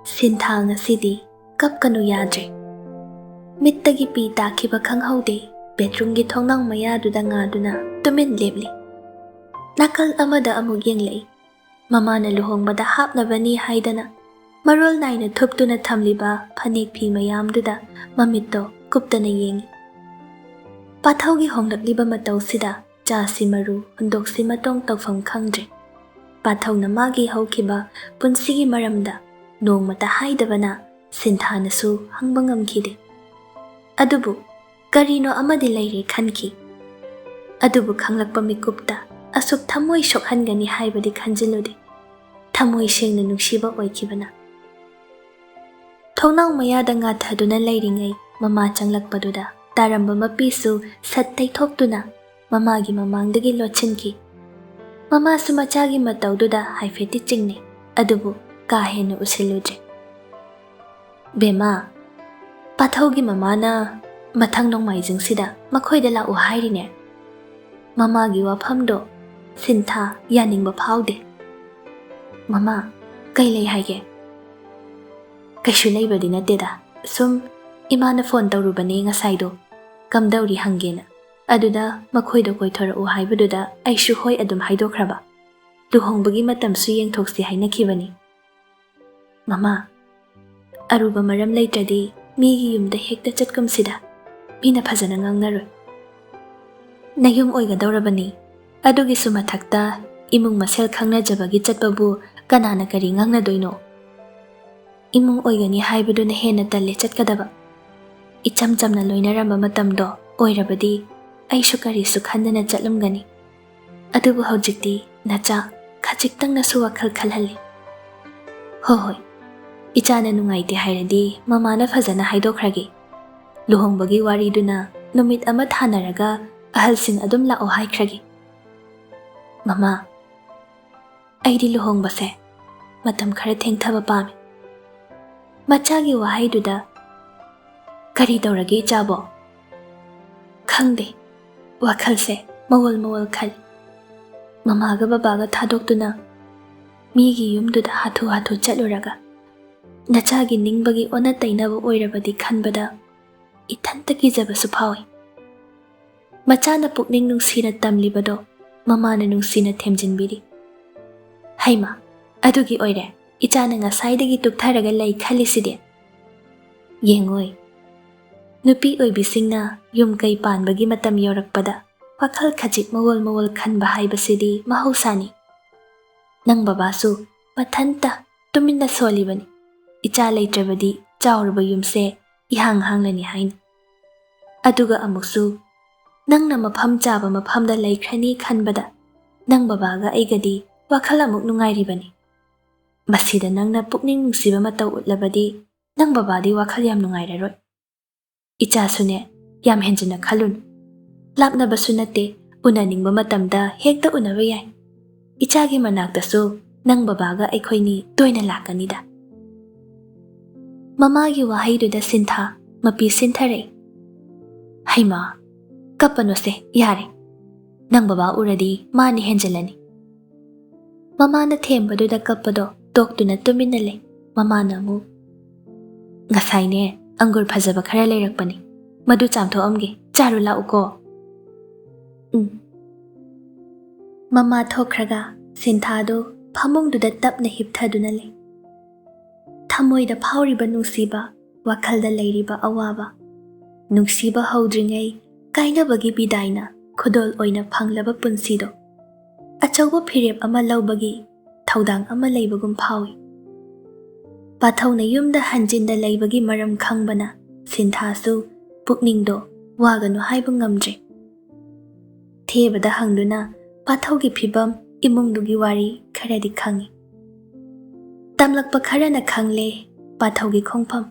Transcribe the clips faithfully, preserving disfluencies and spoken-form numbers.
ꯁꯤꯟꯊꯥ ꯉꯁꯤꯗꯤ ꯀꯞꯀꯅꯨ ꯌꯥꯗ꯭ꯔꯦ꯫ ꯃꯤꯠꯇꯒꯤ ꯄꯤ ꯇꯥꯈꯤꯕ ꯈꯪꯍꯧꯗꯦ, ꯕꯦꯗꯔꯨꯝꯒꯤ ꯊꯣꯡꯅꯥꯎ ꯃꯌꯥꯗꯨꯗ ꯉꯥꯗꯨꯅ ꯇꯨꯃꯤꯟ ꯂꯦꯞꯂꯤ꯫ ꯅꯥꯀꯜ ꯑꯃꯗ ꯑꯃꯨꯛ ꯌꯦꯡꯂꯛꯏ꯫ ꯃꯃꯥꯅ ꯂꯨꯍꯣꯡꯕꯗ ꯍꯥꯞꯅꯕꯅꯤ ꯍꯥꯏꯗꯅ ꯃꯔꯣꯜ ꯅꯥꯏꯅ ꯊꯨꯞꯇꯨꯅ ꯊꯝꯂꯤꯕ ꯐꯅꯦꯛ ꯐꯤ ꯃꯌꯥꯝꯗꯨꯗ ꯃꯃꯤꯠꯇꯣ ꯀꯨꯞꯇꯅ ꯌꯦꯡꯏ꯫ ꯄꯥꯊꯧꯒꯤ ꯍꯣꯡꯂꯛꯂꯤꯕ ꯃꯇꯧꯁꯤꯗ ꯆꯥꯁꯤ ꯃꯔꯨ, ꯍꯨꯟꯗꯣꯛꯁꯤ ꯃꯇꯣꯡ ꯇꯧꯐꯝ ꯈꯪꯗ꯭ꯔꯦ꯫ ꯄꯥꯊꯧꯅ ꯃꯥꯒꯤ ꯍꯧꯈꯤꯕ ꯄꯨꯟꯁꯤꯒꯤ ꯃꯔꯝꯗ ꯅꯣꯡꯃꯇ ꯍꯥꯏꯗꯕꯅ ꯁꯤꯟꯊꯥꯅꯁꯨ ꯍꯪꯕ ꯉꯝꯈꯤꯗꯦ꯫ ꯑꯗꯨꯕꯨ ꯀꯔꯤꯅꯣ ꯑꯃꯗꯤ ꯂꯩꯔꯦ ꯈꯟꯈꯤ꯫ ꯑꯗꯨꯕꯨ ꯈꯪꯂꯛꯄ ꯃꯤꯀꯨꯞꯇ ꯑꯁꯨꯛ ꯊꯃꯣꯏ ꯁꯣꯛꯍꯟꯒꯅꯤ ꯍꯥꯏꯕꯗꯤ ꯈꯟꯖꯤꯜꯂꯨꯗꯦ꯫ ꯊꯃꯣꯏ ꯁꯦꯡꯅ ꯅꯨꯡꯁꯤꯕ ꯑꯣꯏꯈꯤꯕꯅ꯫ ꯊꯣꯡꯅꯥꯎ ꯃꯌꯥꯗ ꯉꯥꯊꯗꯨꯅ ꯂꯩꯔꯤꯉꯩ ꯃꯃꯥ ꯆꯪꯂꯛꯄꯗꯨꯗ ꯇꯥꯔꯝꯕ ꯃꯄꯤꯁꯨ ꯁꯠ ꯇꯩꯊꯣꯛꯇꯨꯅ ꯃꯃꯥꯒꯤ ꯃꯃꯥꯡꯗꯒꯤ ꯂꯣꯠꯁꯤꯟꯈꯤ꯫ ꯃꯃꯥꯁꯨ ꯃꯆꯥꯒꯤ ꯃꯇꯧꯗꯨꯗ ꯍꯥꯏꯐꯦꯠꯇꯤ ꯆꯤꯡꯅꯩ, ꯑꯗꯨꯕꯨ ꯀꯥ ꯍꯦꯟꯅ ꯎꯁꯤꯜꯂꯨꯗ꯭ꯔꯦ꯫ "ꯕꯦꯝꯃ, ꯄꯥꯊꯧꯒꯤ ꯃꯃꯥꯅ ꯃꯊꯪ ꯅꯣꯡꯃꯥꯏꯖꯤꯡꯁꯤꯗ ꯃꯈꯣꯏꯗ ꯂꯥꯛꯎ ꯍꯥꯏꯔꯤꯅꯦ꯫" ꯃꯃꯥꯒꯤ ꯋꯥꯐꯝꯗꯣ ꯁꯤꯟꯊꯥ ꯌꯥꯅꯤꯡꯕ ꯐꯥꯎꯗꯦ꯫ "ꯃꯃꯥ, ꯀꯩ ꯂꯩ ꯍꯥꯏꯒꯦ?" "ꯀꯩꯁꯨ ꯂꯩꯕꯗꯤ ꯅꯠꯇꯦꯗ, ꯁꯨꯝ ꯏꯃꯥꯅ ꯐꯣꯟ ꯇꯧꯔꯨꯕꯅꯦ ꯉꯁꯥꯏꯗꯣ, ꯀꯝꯗꯧꯔꯤ ꯍꯪꯒꯦꯅ꯫ ꯑꯗꯨꯗ ꯃꯈꯣꯏꯗꯣ ꯀꯣꯏꯊꯣꯔꯛꯎ ꯍꯥꯏꯕꯗꯨꯗ ꯑꯩꯁꯨ ꯍꯣꯏ ꯑꯗꯨꯝ ꯍꯥꯏꯗꯣꯛꯈ꯭ꯔꯕ꯫ ꯂꯨꯍꯣꯡꯕꯒꯤ ꯃꯇꯝꯁꯨ ꯌꯦꯡꯊꯣꯛꯁꯤ ꯍꯥꯏꯅꯈꯤꯕꯅꯤ꯫" "ꯃꯃꯥ, ꯑꯔꯨꯕ ꯃꯔꯝ ꯂꯩꯇ꯭ꯔꯗꯤ ꯃꯤꯒꯤ ꯌꯨꯝꯗ ꯍꯦꯛꯇ ꯆꯠꯀꯨꯝꯁꯤꯗ, ꯃꯤꯅ ꯐꯖꯅ ꯉꯥꯡꯅꯔꯣꯏ꯫" "ꯅꯌꯨꯝ ꯑꯣꯏꯒꯗꯧꯔꯕꯅꯤ, ꯑꯗꯨꯒꯤꯁꯨ ꯃꯊꯛꯇ ꯏꯃꯨꯡ ꯃꯁꯦꯜ ꯈꯪꯅꯖꯕꯒꯤ ꯆꯠꯄꯕꯨ ꯀꯅꯥꯅ ꯀꯔꯤ ꯉꯥꯡꯅꯗꯣꯏꯅꯣ?" "ꯏꯃꯨꯡ ꯑꯣꯏꯒꯅꯤ ꯍꯥꯏꯕꯗꯨꯅ ꯍꯦꯟꯅ ꯇꯜꯂꯦ ꯆꯠꯀꯗꯕ꯫ ꯏꯆꯝ ꯆꯝꯅ ꯂꯣꯏꯅꯔꯝꯕ ꯃꯇꯝꯗꯣ ꯑꯣꯏꯔꯕꯗꯤ ꯑꯩꯁꯨ ꯀꯔꯤꯁꯨ ꯈꯟꯗꯅ ꯆꯠꯂꯝꯒꯅꯤ꯫ ꯑꯗꯨꯕꯨ ꯍꯧꯖꯤꯛꯇꯤ ꯅꯆꯥ ꯈꯖꯤꯛꯇꯪꯅꯁꯨ ꯋꯥꯈꯜ ꯈꯜꯍꯜꯂꯤ꯫" "ꯍꯣ ꯍꯣꯏ, ꯏꯆꯥꯅ ꯅꯨꯡꯉꯥꯏꯇꯦ ꯍꯥꯏꯔꯗꯤ ꯃꯃꯥꯅ ꯐꯖꯅ ꯍꯥꯏꯗꯣꯛꯈ꯭ꯔꯒꯦ꯫ ꯂꯨꯍꯣꯡꯕꯒꯤ ꯋꯥꯔꯤꯗꯨꯅ ꯅꯨꯃꯤꯠ ꯑꯃ ꯊꯥꯅꯔꯒ ꯑꯍꯜꯁꯤꯡ ꯑꯗꯨꯝ ꯂꯥꯛꯑꯣ ꯍꯥꯏꯈ꯭ꯔꯒꯦ꯫" "ꯃꯃꯥ, ꯑꯩꯗꯤ ꯂꯨꯍꯣꯡꯕꯁꯦ ꯃꯇꯝ ꯈꯔ ꯊꯦꯡꯊꯕ ꯄꯥꯝꯃꯤ꯫" ꯃꯆꯥꯒꯤ ꯋꯥꯍꯩꯗꯨꯗ "ꯀꯔꯤ ꯇꯧꯔꯒꯦ ꯏꯆꯥꯕꯣ?" "ꯈꯪꯗꯦ, ꯋꯥꯈꯜꯁꯦ ꯃꯋꯣꯜ ꯃꯋꯣꯜ ꯈꯜꯂꯤ꯫ ꯃꯃꯥꯒ ꯕꯕꯥꯒ ꯊꯥꯗꯣꯛꯇꯨꯅ ꯃꯤꯒꯤ ꯌꯨꯝꯗꯨꯗ ꯍꯥꯊꯨ ꯍꯥꯊꯨ ꯆꯠꯂꯨꯔꯒ ꯅꯆꯥꯒꯤ ꯅꯤꯡꯕꯒꯤ ꯑꯣꯟꯅ ꯇꯩꯅꯕ ꯑꯣꯏꯔꯕꯗꯤ ꯈꯟꯕꯗ ꯏꯊꯟꯇ ꯀꯤꯖꯕꯁꯨ ꯐꯥꯎꯏ꯫ ꯃꯆꯥꯅ ꯄꯨꯛꯅꯤꯡ ꯅꯨꯡꯁꯤꯅ ꯇꯝꯂꯤꯕꯗꯣ ꯃꯃꯥꯅ ꯅꯨꯡꯁꯤꯅ ꯊꯦꯝꯖꯤꯟꯕꯤꯔꯤ꯫ ꯍꯩꯃꯥ, ꯑꯗꯨꯒꯤ ꯑꯣꯏꯔꯦ ꯏꯆꯥꯅ ꯉꯁꯥꯏꯗꯒꯤ ꯇꯨꯛꯊꯔꯒ ꯂꯩ ꯈꯜꯂꯤꯁꯤꯗꯤ꯫ ꯌꯦꯡꯉꯣꯏ, ꯅꯨꯄꯤ ꯑꯣꯏꯕꯤꯁꯤꯡꯅ ꯌꯨꯝ ꯀꯩ ꯄꯥꯟꯕꯒꯤ ꯃꯇꯝ ꯌꯧꯔꯛꯄꯗ ꯋꯥꯈꯜ ꯈꯖꯤꯛ ꯃꯑꯣꯜ ꯃꯑꯣꯜ ꯈꯟꯕ ꯍꯥꯏꯕꯁꯤꯗꯤ ꯃꯍꯧꯁꯥꯅꯤ꯫ ꯅꯪ ꯕꯕꯥꯁꯨ ꯃꯊꯟꯇ ꯇꯨꯃꯤꯟꯅ ꯁꯣꯜꯂꯤꯕꯅꯤ, ꯏꯆꯥ ꯂꯩꯇ꯭ꯔꯕꯗꯤ ꯆꯥꯎꯔꯕ ꯌꯨꯝꯁꯦ ꯏꯍꯥꯡ ꯍꯥꯡꯂꯅꯤ ꯍꯥꯏꯅ꯫ ꯑꯗꯨꯒ ꯑꯃꯨꯛꯁꯨ ꯅꯪꯅ ꯃꯐꯝ ꯆꯥꯕ ꯃꯐꯝꯗ ꯂꯩꯈ꯭ꯔꯅꯤ ꯈꯟꯕꯗ ꯅꯪ ꯕꯕꯥꯒ ꯑꯩꯒꯗꯤ ꯋꯥꯈꯜ ꯑꯃꯨꯛ ꯅꯨꯡꯉꯥꯏꯔꯤꯕꯅꯤ꯫ ꯃꯁꯤꯗ ꯅꯪꯅ ꯄꯨꯛꯅꯤꯡ ꯅꯨꯡꯁꯤꯕ ꯃꯇꯧ ꯎꯠꯂꯕꯗꯤ ꯅꯪ ꯕꯕꯥꯗꯤ ꯋꯥꯈꯜ ꯌꯥꯝ ꯅꯨꯡꯉꯥꯏꯔꯔꯣꯏ꯫ ꯏꯆꯥꯁꯨꯅꯦ, ꯌꯥꯝ ꯍꯦꯟꯖꯤꯟꯅ ꯈꯜꯂꯨꯅꯨ꯫ ꯂꯥꯞꯅꯕꯁꯨ ꯅꯠꯇꯦ, ꯎꯅꯅꯤꯡꯕ ꯃꯇꯝꯗ ꯍꯦꯛꯇ ꯎꯅꯕ ꯌꯥꯏ꯫ ꯏꯆꯥꯒꯤ ꯃꯅꯥꯛꯇꯁꯨ ꯅꯪ ꯕꯕꯥꯒ ꯑꯩꯈꯣꯏꯅꯤ ꯇꯣꯏꯅ ꯂꯥꯛꯀꯅꯤꯗ꯫ ꯃꯃꯥꯒꯤ ꯋꯥꯍꯩꯗꯨꯗ ꯁꯤꯟꯊꯥ ꯃꯄꯤ ꯁꯤꯟꯊꯔꯛꯏ꯫ ꯍꯩꯃꯥ, ꯀꯞꯄꯅꯨꯁꯦ, ꯌꯥꯔꯦ꯫ ꯅꯪ ꯕꯕꯥ ꯎꯔꯗꯤ ꯃꯥꯅ ꯍꯦꯟꯖꯤꯜꯂꯅꯤ꯫ ꯃꯃꯥꯅ ꯊꯦꯝꯕꯗꯨꯗ ꯀꯞꯄꯗꯣ ꯇꯣꯛꯇꯨꯅ ꯇꯨꯃꯤꯟꯅ ꯂꯩ꯫ ꯃꯃꯥꯅ ꯑꯃꯨꯛ, "ꯉꯁꯥꯏꯅꯦ, ꯑꯪꯒꯨꯔ ꯐꯖꯕ ꯈꯔ ꯂꯩꯔꯛꯄꯅꯤ, ꯃꯗꯨ ꯆꯥꯝꯊꯣꯛꯑꯝꯒꯦ, ꯆꯥꯔꯨ ꯂꯥꯛꯎꯀꯣ꯫" ꯎꯝ꯫ ꯃꯃꯥ ꯊꯣꯛꯈ꯭ꯔꯒ ꯁꯤꯟꯊꯥꯗꯨ ꯐꯃꯨꯡꯗꯨꯗ ꯇꯞꯅ ꯍꯤꯞꯊꯗꯨꯅ ꯂꯩ꯫ ꯊꯃꯣꯏꯗ ꯐꯥꯎꯔꯤꯕ ꯅꯨꯡꯁꯤꯕ, ꯋꯥꯈꯜꯗ ꯂꯩꯔꯤꯕ ꯑꯋꯥꯕ, ꯅꯨꯡꯁꯤꯕ ꯍꯧꯗ꯭ꯔꯤꯉꯩ ꯀꯥꯏꯅꯕꯒꯤ ꯕꯤꯗꯥꯏꯅ ꯈꯨꯗꯣꯜ ꯑꯣꯏꯅ ꯐꯪꯂꯕ ꯄꯨꯟꯁꯤꯗꯣ ꯑꯆꯧꯕ ꯐꯤꯔꯦꯞ ꯑꯃ ꯂꯧꯕꯒꯤ ꯊꯧꯗꯥꯡ ꯑꯃ ꯂꯩꯕꯒꯨꯝ ꯐꯥꯎꯏ꯫ ꯄꯥꯊꯧꯅ ꯌꯨꯝꯗ ꯍꯟꯖꯤꯟꯅ ꯂꯩꯕꯒꯤ ꯃꯔꯝ ꯈꯪꯕꯅ ꯁꯤꯟꯊꯥꯁꯨ ꯄꯨꯛꯅꯤꯡꯗꯣ ꯋꯥꯒꯅꯨ ꯍꯥꯏꯕ ꯉꯝꯗ꯭ꯔꯦ꯫ ꯊꯦꯕꯗ ꯍꯪꯗꯨꯅ ꯄꯥꯊꯧꯒꯤ ꯐꯤꯕꯝ, ꯏꯃꯨꯡꯗꯨꯒꯤ ꯋꯥꯔꯤ ꯈꯔꯗꯤ ꯈꯪꯏ꯫ ꯇꯝꯂꯛꯄ ꯈꯔꯅ ꯈꯪꯂꯦ ꯄꯥꯊꯧꯒꯤ ꯈꯣꯡꯐꯝ꯫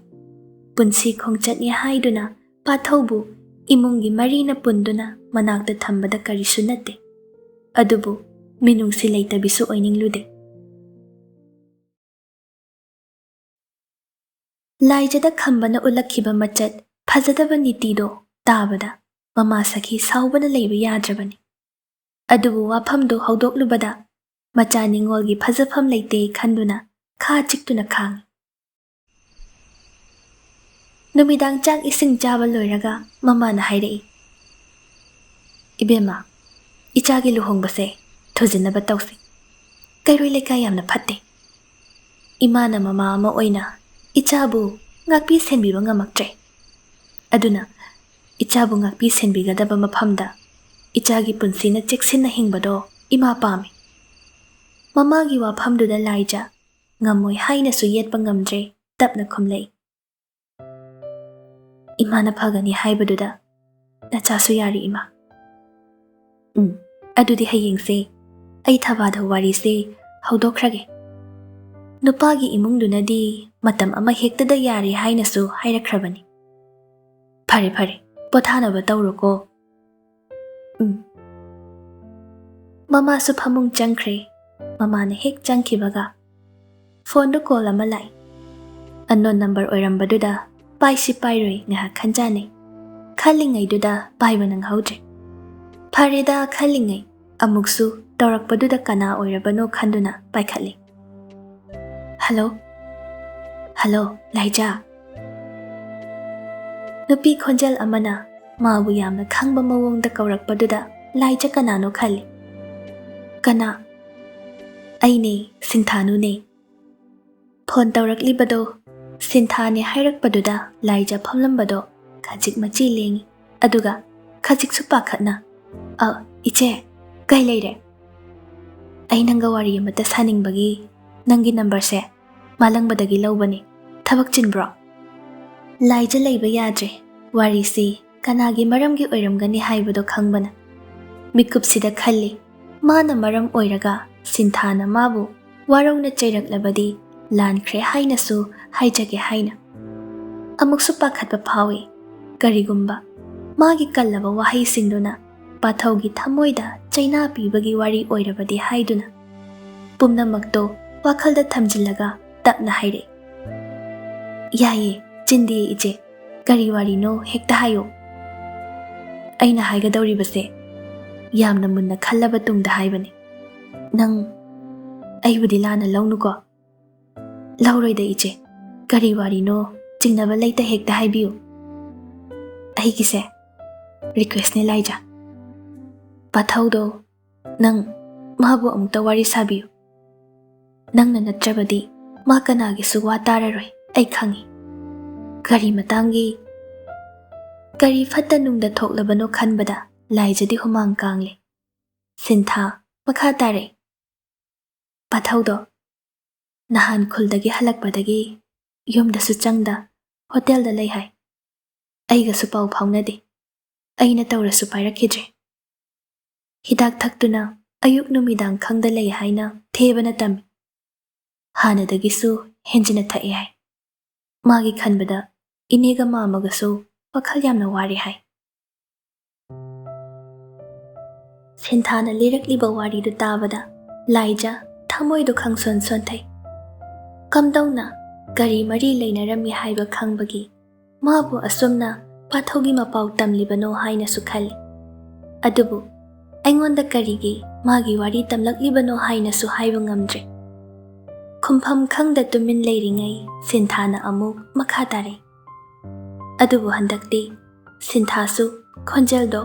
ꯄꯨꯟꯁꯤ ꯈꯣꯡꯆꯠꯅꯤ ꯍꯥꯏꯗꯨꯅ ꯄꯥꯊꯧꯕꯨ ꯏꯃꯨꯡꯒꯤ ꯃꯔꯤꯅ ꯄꯨꯟꯗꯨꯅ ꯃꯅꯥꯛꯇ ꯊꯝꯕꯗ ꯀꯔꯤꯁꯨ ꯅꯠꯇꯦ꯫ ꯑꯗꯨꯕꯨ ꯃꯤꯅꯨꯡꯁꯤ ꯂꯩꯇꯕꯤꯁꯨ ꯑꯣꯏꯅꯤꯡꯂꯨꯗꯦ꯫ ꯂꯥꯏꯖꯗ ꯈꯝꯕꯅ ꯎꯠꯂꯛꯈꯤꯕ ꯃꯆꯠ ꯐꯖꯗꯕ ꯅꯤꯇꯤꯗꯣ ꯇꯥꯕꯗ ꯃꯃꯥ ꯁꯈꯤ ꯁꯥꯎꯕꯅ ꯂꯩꯕ ꯌꯥꯗ꯭ꯔꯕꯅꯤ꯫ ꯑꯗꯨꯕꯨ ꯋꯥꯐꯝꯗꯨ ꯍꯧꯗꯣꯛꯂꯨꯕꯗ ꯃꯆꯥ ꯅꯤꯉꯣꯜꯒꯤ ꯐꯖꯐꯝ ꯂꯩꯇꯦ ꯈꯟꯗꯨꯅ ꯈꯥ ꯆꯤꯛꯇꯨꯅ ꯈꯥꯡꯏ꯫ ꯅꯨꯃꯤꯗꯥꯡ ꯆꯥꯛ ꯏꯁꯤꯡ ꯆꯥꯕ ꯂꯣꯏꯔꯒ ꯃꯃꯥꯅ ꯍꯥꯏꯔꯛꯏ, "ꯏꯕꯦꯝꯃ, ꯏꯆꯥꯒꯤ ꯂꯨꯍꯣꯡꯕꯁꯦ ꯊꯨꯖꯤꯟꯅꯕ ꯇꯧꯁꯤ꯫ ꯀꯩꯔꯣꯏ ꯂꯩꯀꯥꯏ ꯌꯥꯝꯅ ꯐꯠꯇꯦ꯫ ꯏꯃꯥꯅ ꯃꯃꯥ ꯑꯃ ꯑꯣꯏꯅ ꯏꯆꯥꯕꯨ ꯉꯥꯛꯄꯤ ꯁꯦꯟꯕꯤꯕ ꯉꯝꯃꯛꯇ꯭ꯔꯦ꯫ ꯑꯗꯨꯅ ꯏꯆꯥꯕꯨ ꯉꯥꯛꯄꯤ ꯁꯦꯟꯕꯤꯒꯗꯕ ꯃꯐꯝꯗ ꯏꯆꯥꯒꯤ ꯄꯨꯟꯁꯤꯅ ꯆꯦꯛꯁꯤꯟꯅ ꯍꯤꯡꯕꯗꯣ ꯏꯃꯥ ꯄꯥꯝꯃꯤ꯫" ꯃꯃꯥꯒꯤ ꯋꯥꯐꯝꯗꯨꯗ ꯂꯥꯏꯖ ꯉꯝꯃꯣꯏ ꯍꯥꯏꯅꯁꯨ ꯌꯦꯠꯄ ꯉꯝꯗ꯭ꯔꯦ, ꯇꯞꯅ ꯈꯨꯝꯂꯛꯏ, "ꯏꯃꯥꯅ ꯐꯒꯅꯤ ꯍꯥꯏꯕꯗꯨꯗ ꯅꯆꯥꯁꯨ ꯌꯥꯔꯤ, ꯏꯃꯥ꯫ ꯎꯝ, ꯑꯗꯨꯗꯤ ꯍꯌꯦꯡꯁꯦ ꯑꯩ ꯊꯕꯥꯗ ꯋꯥꯔꯤꯁꯦ ꯍꯧꯗꯣꯛꯈ꯭ꯔꯒꯦ꯫ ꯅꯨꯄꯥꯒꯤ ꯏꯃꯨꯡꯗꯨꯅꯗꯤ ꯃꯇꯝ ꯑꯃ ꯍꯦꯛꯇꯗ ꯌꯥꯔꯦ ꯍꯥꯏꯅꯁꯨ ꯍꯥꯏꯔꯛꯈ꯭ꯔꯕꯅꯤ꯫ ꯐꯔꯦ, ꯐꯔꯦ, ꯄꯣꯊꯥꯅꯕ ꯇꯧꯔꯣꯀꯣ꯫" ꯎꯝ꯫ ꯃꯃꯥꯁꯨ ꯐꯃꯨꯡ ꯆꯪꯈ꯭ꯔꯦ꯫ ꯃꯃꯥꯅ ꯍꯦꯛ ꯆꯪꯈꯤꯕꯒ ꯐꯣꯟꯗ ꯀꯣꯜ ꯑꯃ ꯂꯥꯛꯏ꯫ ꯑꯟꯅꯣꯟ ꯅꯝꯕꯔ ꯑꯣꯏꯔꯝꯕꯗꯨꯗ ꯄꯥꯏꯁꯤ ꯄꯥꯏꯔꯣꯏ ꯉꯥꯏꯍꯥꯛ ꯈꯟꯖꯥꯅꯩ꯫ ꯈꯜꯂꯤꯉꯩꯗꯨꯗ ꯄꯥꯏꯕ ꯅꯪꯍꯧꯗ꯭ꯔꯦ꯫ ꯐꯔꯦꯗ ꯈꯜꯂꯤꯉꯩ ꯑꯃꯨꯛꯁꯨ ꯇꯧꯔꯛꯄꯗꯨꯗ ꯀꯅꯥ ꯑꯣꯏꯔꯕꯅꯣ ꯈꯟꯗꯨꯅ ꯄꯥꯏꯈꯠꯂꯤ꯫ "ꯍꯜꯂꯣ? ꯍꯜꯂꯣ, ꯂꯥꯏꯖꯥ?" ꯅꯨꯄꯤ ꯈꯣꯟꯖꯦꯜ ꯑꯃꯅ ꯃꯥꯕꯨ ꯌꯥꯝꯅ ꯈꯪꯕ ꯃꯑꯣꯡꯗ ꯀꯧꯔꯛꯄꯗꯨꯗ ꯂꯥꯏꯖ ꯀꯅꯥꯅꯣ ꯈꯜꯂꯤ꯫ "ꯀꯅꯥ?" "ꯑꯩꯅꯦ, ꯁꯤꯟꯊꯥꯅꯨꯅꯦ꯫" ꯐꯣꯟ ꯇꯧꯔꯛꯂꯤꯕꯗꯣ ꯁꯤꯟꯊꯥꯅꯦ ꯍꯥꯏꯔꯛꯄꯗꯨꯗ ꯂꯥꯏꯖ ꯐꯝꯂꯝꯕꯗꯣ ꯈꯖꯤꯛ ꯃꯆꯤ ꯂꯦꯡꯉꯤ, ꯑꯗꯨꯒ ꯈꯖꯤꯛꯁꯨ ꯄꯥꯈꯠꯅ, "ꯑ, ꯏꯆꯦ, ꯀꯩ ꯂꯩꯔꯦ?" "ꯑꯩ ꯅꯪꯒ ꯋꯥꯔꯤ ꯑꯃꯇ ꯁꯥꯅꯤꯡꯕꯒꯤ ꯅꯪꯒꯤ ꯅꯝꯕꯔꯁꯦ ꯃꯥꯂꯪꯕꯗꯒꯤ ꯂꯧꯕꯅꯤ꯫ ꯊꯕꯛ ꯆꯤꯟꯕ꯭ꯔꯣ?" ꯂꯥꯏꯖ ꯂꯩꯕ ꯌꯥꯗ꯭ꯔꯦ꯫ ꯋꯥꯔꯤꯁꯤ ꯀꯅꯥꯒꯤ ꯃꯔꯝꯒꯤ ꯑꯣꯏꯔꯝꯒꯅꯤ ꯍꯥꯏꯕꯗꯣ ꯈꯪꯕꯅ ꯃꯤꯀꯨꯞꯁꯤꯗ ꯈꯜꯂꯤ, ꯃꯥꯅ ꯃꯔꯝ ꯑꯣꯏꯔꯒ ꯁꯤꯟꯊꯥꯅ ꯃꯥꯕꯨ ꯋꯥꯔꯧꯅ ꯆꯩꯔꯛꯂꯕꯗꯤ ꯂꯥꯟꯈ꯭ꯔꯦ ꯍꯥꯏꯅꯁꯨ ꯍꯥꯏꯖꯒꯦ ꯍꯥꯏꯅ꯫ ꯑꯃꯨꯛꯁꯨ ꯄꯥꯈꯠꯄ ꯐꯥꯎꯏ, ꯀꯔꯤꯒꯨꯝꯕ ꯃꯥꯒꯤ ꯀꯜꯂꯕ ꯋꯥꯍꯩꯁꯤꯡꯗꯨꯅ ꯄꯥꯊꯧꯒꯤ ꯊꯃꯣꯏꯗ ꯆꯩꯅꯥ ꯄꯤꯕꯒꯤ ꯋꯥꯔꯤ ꯑꯣꯏꯔꯕꯗꯤ ꯍꯥꯏꯗꯨꯅ꯫ ꯄꯨꯝꯅꯃꯛꯇꯣ ꯋꯥꯈꯜꯗ ꯊꯝꯖꯤꯜꯂꯒ ꯇꯞꯅ ꯍꯥꯏꯔꯛꯏ, "ꯌꯥꯏꯌꯦ, ꯆꯤꯟꯗꯦ ꯏꯆꯦ, ꯀꯔꯤ ꯋꯥꯔꯤꯅꯣ ꯍꯦꯛꯇ ꯍꯥꯏꯌꯣ꯫" "ꯑꯩꯅ ꯍꯥꯏꯒꯗꯧꯔꯤꯕꯁꯦ ꯌꯥꯝꯅ ꯃꯨꯟꯅ ꯈꯜꯂꯕ ꯇꯨꯡꯗ ꯍꯥꯏꯕꯅꯤ꯫ ꯅꯪ ꯑꯩꯕꯨꯗꯤ ꯂꯥꯟꯅ ꯂꯧꯅꯨꯀꯣ꯫" "ꯂꯧꯔꯣꯏꯗ ꯏꯆꯦ, ꯀꯔꯤ ꯋꯥꯔꯤꯅꯣ ꯆꯤꯡꯅꯕ ꯂꯩꯇ ꯍꯦꯛꯇ ꯍꯥꯏꯕꯤꯌꯨ꯫ ꯑꯩꯒꯤꯁꯦ ꯔꯤꯀ꯭ꯋꯦꯁꯅꯦ ꯂꯥꯏꯖꯥ꯫ ꯄꯥꯊꯧꯗꯣ ꯅꯪ ꯃꯥꯕꯨ ꯑꯃꯨꯛꯇ ꯋꯥꯔꯤ ꯁꯥꯕꯤꯌꯨ꯫ ꯅꯪꯅ ꯅꯠꯇ꯭ꯔꯕꯗꯤ ꯃꯥ ꯀꯅꯥꯒꯤꯁꯨ ꯋꯥ ꯇꯥꯔꯔꯣꯏ, ꯑꯩ ꯈꯪꯏ꯫ ꯀꯔꯤ ꯃꯇꯥꯡꯒꯤ, ꯀꯔꯤ ꯐꯠꯇ ꯅꯨꯡꯗ ꯊꯣꯛꯂꯕꯅꯣ ꯈꯟꯕꯗ ꯂꯥꯏꯖꯗꯤ ꯍꯨꯃꯥꯡ ꯀꯥꯡꯂꯦ꯫ ꯁꯤꯟꯊꯥ ꯃꯈꯥ ꯇꯥꯔꯦ꯫ ꯄꯥꯊꯧꯗꯣ ꯅꯍꯥꯟ ꯈꯨꯜꯗꯒꯤ ꯍꯜꯂꯛꯄꯗꯒꯤ ꯌꯨꯝꯗꯁꯨ ꯆꯪꯗ ꯍꯣꯇꯦꯜꯗ ꯂꯩ ꯍꯥꯏ꯫ ꯑꯩꯒꯁꯨ ꯄꯥꯎ ꯐꯥꯎꯅꯗꯦ꯫ ꯑꯩꯅ ꯇꯧꯔꯁꯨ ꯄꯥꯏꯔꯛꯈꯤꯗ꯭ꯔꯦ꯫ ꯍꯤꯗꯥꯛ ꯊꯛꯇꯨꯅ ꯑꯌꯨꯛ ꯅꯨꯃꯤꯗꯥꯡ ꯈꯪꯗ ꯂꯩ ꯍꯥꯏꯅ ꯊꯦꯕꯅ ꯇꯝꯃꯤ꯫ ꯍꯥꯟꯅꯗꯒꯤꯁꯨ ꯍꯦꯟꯖꯤꯟꯅ ꯊꯛꯑꯦ ꯍꯥꯏ꯫ ꯃꯥꯒꯤ ꯈꯟꯕꯗ ꯏꯅꯦꯒ ꯃꯥꯃꯒꯁꯨ ꯋꯥꯈꯜ ꯌꯥꯝꯅ ꯋꯥꯔꯦ ꯍꯥꯏ꯫ ꯁꯤꯟꯊꯥꯅ ꯂꯤꯔꯛꯂꯤꯕ ꯋꯥꯔꯤꯗꯨ ꯇꯥꯕꯗ ꯂꯥꯏꯖ ꯊꯃꯣꯏꯗꯨ ꯈꯪꯁꯣꯟ ꯁꯣꯟꯊꯩ꯫ ꯀꯝꯗꯧꯅ ꯀꯔꯤ ꯃꯔꯤ ꯂꯩꯅꯔꯝꯃꯤ ꯍꯥꯏꯕ ꯈꯪꯕꯒꯤ ꯃꯥꯕꯨ ꯑꯁꯨꯝꯅ ꯄꯥꯊꯧꯒꯤ ꯃꯄꯥꯎ ꯇꯝꯂꯤꯕꯅꯣ ꯍꯥꯏꯅꯁꯨ ꯈꯜꯂꯤ꯫ ꯑꯗꯨꯕꯨ ꯑꯩꯉꯣꯟꯗ ꯀꯔꯤꯒꯤ ꯃꯥꯒꯤ ꯋꯥꯔꯤ ꯇꯝꯂꯛꯂꯤꯕꯅꯣ ꯍꯥꯏꯅꯁꯨ ꯍꯥꯏꯕ ꯉꯝꯗ꯭ꯔꯦ꯫ ꯈꯨꯝꯐꯝ ꯈꯪꯗ ꯇꯨꯃꯤꯟ ꯂꯩꯔꯤꯉꯩ ꯁꯤꯟꯊꯥꯅ ꯑꯃꯨꯛ ꯃꯈꯥ ꯇꯥꯔꯛꯏ꯫ ꯑꯗꯨꯕꯨ ꯍꯟꯗꯛꯇꯤ ꯁꯤꯟꯊꯥꯁꯨ ꯈꯣꯟꯖꯦꯜꯗꯣ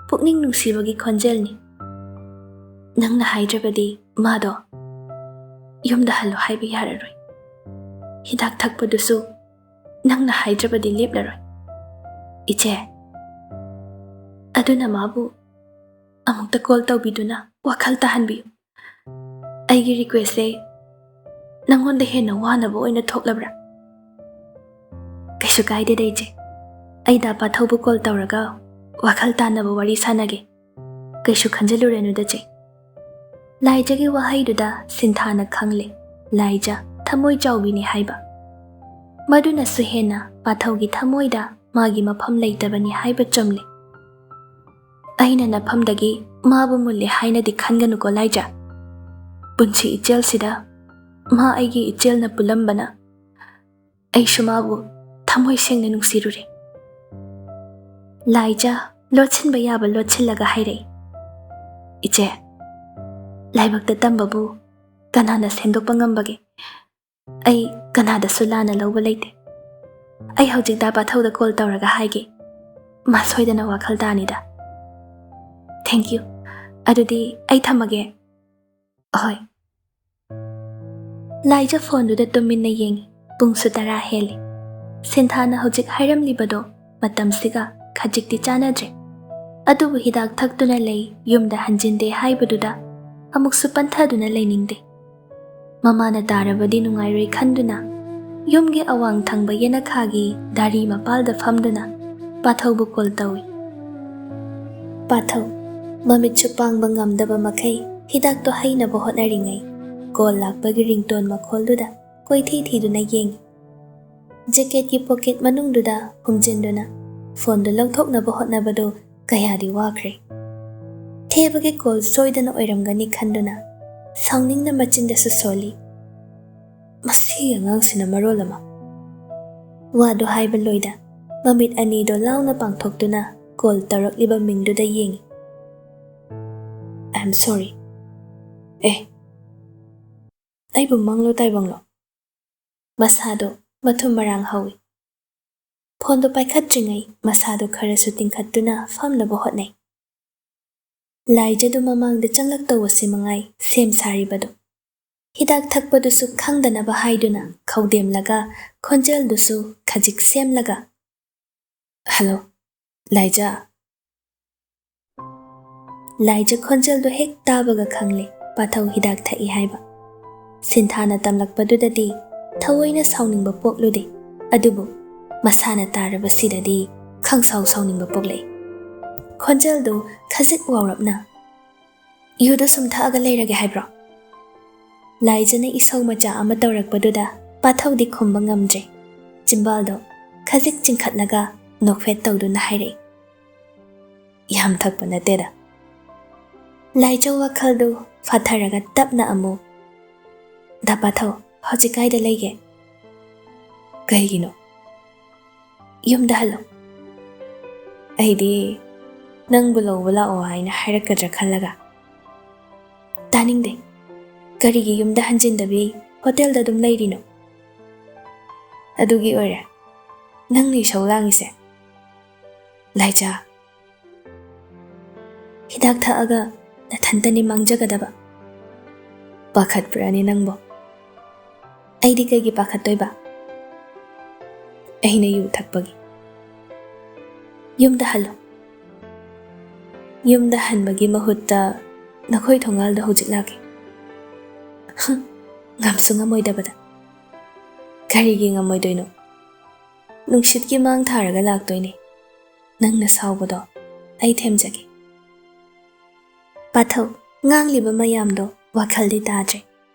ꯄꯨꯛꯅꯤꯡ ꯅꯨꯡꯁꯤꯕꯒꯤ ꯈꯣꯟꯖꯦꯜꯅꯤ꯫ "ꯅꯪꯅ ꯍꯥꯏꯗ꯭ꯔꯕꯗꯤ ꯃꯥꯗꯣ ꯌꯨꯝꯗ ꯍꯜꯂꯣ ꯍꯥꯏꯕ ꯌꯥꯔꯔꯣꯏ꯫ ꯍꯤꯗꯥꯛ ꯊꯛꯄꯗꯨꯁꯨ ꯅꯪꯅ ꯍꯥꯏꯗ꯭ꯔꯕꯗꯤ ꯂꯦꯞꯂꯔꯣꯏ꯫ ꯏꯆꯦ, ꯑꯗꯨꯅ ꯃꯥꯕꯨ ꯑꯃꯨꯛꯇ ꯀꯣꯜ ꯇꯧꯕꯤꯗꯨꯅ ꯋꯥꯈꯜ ꯇꯥꯍꯟꯕꯤꯌꯨ꯫ ꯑꯩꯒꯤ ꯔꯤꯀ꯭ꯋꯦꯁꯁꯦ ꯅꯪꯉꯣꯟꯗ ꯍꯦꯟꯅ ꯋꯥꯅꯕ ꯑꯣꯏꯅ ꯊꯣꯛꯂꯕ꯭ꯔꯥ?" "ꯀꯩꯁꯨ ꯀꯥꯏꯗꯦꯗ ꯏꯆꯦ, ꯑꯩ ꯗꯥ ꯄꯥꯊꯧꯕꯨ ꯀꯣꯜ ꯇꯧꯔꯒ ꯋꯥꯈꯜ ꯇꯥꯅꯕ ꯋꯥꯔꯤ ꯁꯥꯟꯅꯒꯦ꯫ ꯀꯩꯁꯨ ꯈꯟꯖꯤꯜꯂꯨꯔꯅꯨꯗ ꯆꯦ꯫" ꯂꯥꯏꯖꯒꯤ ꯋꯥꯍꯩꯗꯨꯗ ꯁꯤꯟꯊꯥꯅ ꯈꯪꯂꯦ, ꯂꯥꯏꯖ ꯊꯃꯣꯏ ꯆꯥꯎꯕꯤꯅꯤ ꯍꯥꯏꯕ꯫ ꯃꯗꯨꯅꯁꯨ ꯍꯦꯟꯅ ꯄꯥꯊꯧꯒꯤ ꯊꯃꯣꯏꯗ ꯃꯥꯒꯤ ꯃꯐꯝ ꯂꯩꯇꯕꯅꯤ ꯍꯥꯏꯕ ꯆꯨꯝꯂꯦ꯫ "ꯑꯩꯅ ꯅꯐꯝꯗꯒꯤ ꯃꯥꯕꯨ ꯃꯨꯜꯂꯦ ꯍꯥꯏꯅꯗꯤ ꯈꯟꯒꯅꯨꯀꯣ ꯂꯥꯏꯖ꯫ ꯄꯨꯟꯁꯤ ꯏꯆꯦꯜꯁꯤꯗ ꯃꯥ ꯑꯩꯒꯤ ꯏꯆꯦꯜꯅ ꯄꯨꯜꯂꯝꯕꯅ ꯑꯩꯁꯨ ꯃꯥꯕꯨ ꯊꯃꯣꯏ ꯁꯦꯡꯅ ꯅꯨꯡꯁꯤꯔꯨꯔꯦ꯫" ꯂꯥꯏꯖ ꯂꯣꯠꯁꯤꯟꯕ ꯌꯥꯕ ꯂꯣꯠꯁꯤꯜꯂꯒ ꯍꯥꯏꯔꯛꯏ, "ꯏꯆꯦ, ꯂꯥꯏꯕꯛꯇ ꯇꯝꯕꯕꯨ ꯀꯅꯥꯅ ꯁꯦꯝꯗꯣꯛꯄ ꯉꯝꯕꯒꯦ? ꯑꯩ ꯀꯅꯥꯗꯁꯨ ꯂꯥꯟꯅ ꯂꯧꯕ ꯂꯩꯇꯦ꯫ ꯑꯩ ꯍꯧꯖꯤꯛ ꯗꯥ ꯄꯥꯊꯧꯗ ꯀꯣꯜ ꯇꯧꯔꯒ ꯍꯥꯏꯒꯦ꯫ ꯃꯥ ꯁꯣꯏꯗꯅ ꯋꯥꯈꯜ ꯇꯥꯅꯤꯗ꯫ Thank you꯫ ꯑꯗꯨꯗꯤ ꯑꯩ ꯊꯝꯃꯒꯦ꯫ ꯍꯣꯏ꯫ ꯂꯥꯏꯖ ꯐꯣꯟꯗꯨꯗ ꯇꯨꯃꯤꯟꯅ ꯌꯦꯡꯉꯤ꯫ ꯄꯨꯡꯁꯨ ꯇꯔꯥ ꯍꯦꯜꯂꯤ꯫ ꯁꯤꯟꯊꯥꯅ ꯍꯧꯖꯤꯛ ꯍꯥꯏꯔꯝꯂꯤꯕꯗꯣ ꯃꯇꯝꯁꯤꯒ ꯈꯖꯤꯛꯇꯤ ꯆꯥꯟꯅꯗ꯭ꯔꯦ꯫ ꯑꯗꯨꯕꯨ ꯍꯤꯗꯥꯛ ꯊꯛꯇꯨꯅ ꯂꯩ, ꯌꯨꯝꯗ ꯍꯟꯖꯤꯟꯗꯦ ꯍꯥꯏꯕꯗꯨꯗ ꯑꯃꯨꯛꯁꯨ ꯄꯟꯊꯗꯨꯅ ꯂꯩꯅꯤꯡꯗꯦ꯫ ꯃꯃꯥꯅ ꯇꯥꯔꯕꯗꯤ ꯅꯨꯡꯉꯥꯏꯔꯣꯏ ꯈꯟꯗꯨꯅ ꯌꯨꯝꯒꯤ ꯑꯋꯥꯡ ꯊꯪꯕ ꯌꯦꯅꯈꯥꯒꯤ ꯗꯥꯔꯤ ꯃꯄꯥꯜꯗ ꯐꯝꯗꯨꯅ ꯄꯥꯊꯧꯕꯨ ꯀꯣꯜ ꯇꯧꯏ꯫ ꯄꯥꯊꯧ, ꯃꯃꯤꯠꯁꯨ ꯄꯥꯡꯕ ꯉꯝꯗꯕ ꯃꯈꯩ ꯍꯤꯗꯥꯛꯇꯣ ꯍꯩꯅꯕ ꯍꯣꯠꯅꯔꯤꯉꯩ, ꯀꯣꯜ ꯂꯥꯛꯄꯒꯤ ꯔꯤꯡꯇꯣꯟ ꯃꯈꯣꯜꯗꯨꯗ ꯀꯣꯏꯊꯤ ꯊꯤꯗꯨꯅ ꯌꯦꯡꯏ꯫ ꯖꯦꯀꯦꯠꯀꯤ ꯄꯣꯀꯦꯠ ꯃꯅꯨꯡꯗꯨꯗ ꯍꯨꯝꯖꯤꯟꯗꯨꯅ ꯐꯣꯟꯗꯨ ꯂꯧꯊꯣꯛꯅꯕ ꯍꯣꯠꯅꯕꯗꯨ ꯀꯌꯥꯗꯤ ꯋꯥꯈ꯭ꯔꯦ꯫ ꯊꯦꯕꯒꯤ ꯀꯣꯜ ꯁꯣꯏꯗꯅ ꯑꯣꯏꯔꯝꯒꯅꯤ ꯈꯟꯗꯨꯅ ꯁꯥꯎꯅꯤꯡꯅ ꯃꯆꯤꯟꯗꯁꯨ ꯁꯣꯜꯂꯤ꯫ ꯃꯁꯤꯒꯤ ꯑꯉꯥꯡꯁꯤꯅ ꯃꯔꯣꯜ ꯑꯃ꯫ ꯋꯥꯗꯨ ꯍꯥꯏꯕ ꯂꯣꯏꯗ ꯃꯃꯤꯠ ꯑꯅꯤꯗꯣ ꯂꯥꯎꯅ ꯄꯥꯡꯊꯣꯛꯇꯨꯅ ꯀꯣꯜ ꯇꯧꯔꯛꯂꯤꯕ ꯃꯤꯡꯗꯨꯗ ꯌꯦꯡꯏ꯫ "I am sorry꯫ ꯑꯦ, ꯑꯩꯕꯨ ꯃꯪꯂꯣ ꯇꯥꯏꯕꯪꯂꯣ?" ꯃꯁꯥꯗꯣ ꯃꯊꯨꯝ ꯃꯔꯥꯡ ꯍꯧꯏ꯫ ꯐꯣꯟꯗꯣ ꯄꯥꯏꯈꯠꯇ꯭ꯔꯤꯉꯩ ꯃꯁꯥꯗꯣ ꯈꯔꯁꯨ ꯇꯤꯡꯈꯠꯇꯨꯅ ꯐꯝꯅꯕ ꯍꯣꯠꯅꯩ꯫ ꯂꯥꯏꯖꯗꯨ ꯃꯃꯥꯡꯗ ꯆꯪꯂꯛꯇꯧꯕꯁꯤ ꯃꯉꯥꯏ ꯁꯦꯝ ꯁꯥꯔꯤꯕꯗꯣ꯫ ꯍꯤꯗꯥꯛ ꯊꯛꯄꯗꯨꯁꯨ ꯈꯪꯗꯅꯕ ꯍꯥꯏꯗꯨꯅ ꯈꯧꯗꯦꯝꯂꯒ ꯈꯣꯟꯖꯦꯜꯗꯨꯁꯨ ꯈꯖꯤꯛ ꯁꯦꯝꯂꯒ, "ꯍꯜꯂꯣ, ꯂꯥꯏꯖ?" ꯂꯥꯏꯖ ꯈꯣꯟꯖꯦꯜꯗꯨ ꯍꯦꯛ ꯇꯥꯕꯒ ꯈꯪꯂꯦ ꯄꯥꯊꯧ ꯍꯤꯗꯥꯛ ꯊꯛꯏ ꯍꯥꯏꯕ꯫ ꯁꯤꯟꯊꯥꯅ ꯇꯝꯂꯛꯄꯗꯨꯗꯗꯤ ꯊꯑꯣꯏꯅ ꯁꯥꯎꯅꯤꯡꯕ ꯄꯣꯛꯂꯨꯗꯦ, ꯑꯗꯨꯕꯨ ꯃꯁꯥꯅ ꯇꯥꯔꯕꯁꯤꯗꯗꯤ ꯈꯪꯁꯥꯎ ꯁꯥꯎꯅꯤꯡꯕ ꯄꯣꯛꯂꯛꯏ꯫ ꯈꯣꯟꯖꯦꯜꯗꯨ ꯈꯖꯤꯛ ꯋꯥꯎꯔꯞꯅ, "ꯌꯨꯗ ꯁꯨꯝ ꯊꯛꯑꯒ ꯂꯩꯔꯒꯦ ꯍꯥꯏꯕ꯭ꯔꯣ?" ꯂꯥꯏꯖꯅ ꯏꯁꯧ ꯃꯆꯥ ꯑꯃ ꯇꯧꯔꯛꯄꯗꯨꯗ ꯄꯥꯊꯧꯗꯤ ꯈꯨꯝꯕ ꯉꯝꯗ꯭ꯔꯦ꯫ ꯆꯤꯝꯕꯥꯜꯗꯣ ꯈꯖꯤꯛ ꯆꯤꯡꯈꯠꯂꯒ ꯅꯣꯛꯐꯦꯠ ꯇꯧꯗꯨꯅ ꯍꯥꯏꯔꯛꯏ, "ꯌꯥꯝ ꯊꯛꯄ ꯅꯠꯇꯦꯗ꯫" ꯂꯥꯏꯖ ꯋꯥꯈꯜꯗꯨ ꯐꯥꯊꯔꯒ ꯇꯞꯅ ꯑꯃꯨꯛ, "ꯗꯥ ꯄꯥꯊꯧ, ꯍꯧꯖꯤꯛ ꯀꯥꯏꯗ ꯂꯩꯒꯦ?" "ꯀꯩꯒꯤꯅꯣ?" "ꯌꯨꯝꯗ ꯍꯜꯂꯣ꯫" "ꯑꯩꯗꯤ ꯅꯪꯕꯨ ꯂꯧꯕ ꯂꯥꯛꯑꯣ ꯍꯥꯏꯅ ꯍꯥꯏꯔꯛꯀꯗ꯭ꯔꯥ ꯈꯜꯂꯒ꯫" "ꯇꯥꯅꯤꯡꯗꯦ꯫ ꯀꯔꯤꯒꯤ ꯌꯨꯝꯗ ꯍꯟꯖꯤꯟꯗꯕꯤ ꯍꯣꯇꯦꯜꯗ ꯑꯗꯨꯝ ꯂꯩꯔꯤꯅꯣ?" "ꯑꯗꯨꯒꯤ ꯑꯣꯏꯔꯦ꯫ ꯅꯪꯅ ꯏꯁꯧ ꯂꯥꯡꯉꯤꯁꯦ? ꯂꯥꯏꯖꯥ, ꯍꯤꯗꯥꯛ ꯊꯛꯑꯒ ꯅꯊꯟꯇꯅꯤ ꯃꯥꯡꯖꯒꯗꯕ꯫ ꯄꯥꯈꯠꯄ꯭ꯔꯥꯅꯦ ꯅꯪꯕꯣ? ꯑꯩꯗꯤ ꯀꯩꯒꯤ ꯄꯥꯈꯠꯇꯣꯏꯕ? ꯑꯩꯅ ꯌꯨ ꯊꯛꯄꯒꯤ꯫ ꯌꯨꯝꯗ ꯍꯜꯂꯣ꯫ ꯌꯨꯝꯗ ꯍꯟꯕꯒꯤ ꯃꯍꯨꯠꯇ ꯅꯈꯣꯏ ꯊꯣꯡꯒꯥꯜꯗ ꯍꯧꯖꯤꯛ ꯂꯥꯛꯀꯦ꯫ ꯍꯝ, ꯉꯝꯁꯨ ꯉꯝꯃꯣꯏꯗꯕꯗ꯫ ꯀꯔꯤꯒꯤ ꯉꯝꯃꯣꯏꯗꯣꯏꯅꯣ? ꯅꯨꯡꯁꯤꯠꯀꯤ ꯃꯥꯡ ꯊꯥꯔꯒ ꯂꯥꯛꯇꯣꯏꯅꯦ꯫ ꯅꯪꯅ ꯁꯥꯎꯕꯗꯣ ꯑꯩ ꯊꯦꯝꯖꯒꯦ꯫ ꯄꯥꯊꯧ, ꯉꯥꯡꯂꯤꯕ ꯃꯌꯥꯝꯗꯣ ꯋꯥꯈꯜꯗꯤ ꯇꯥꯗ꯭ꯔꯦ꯫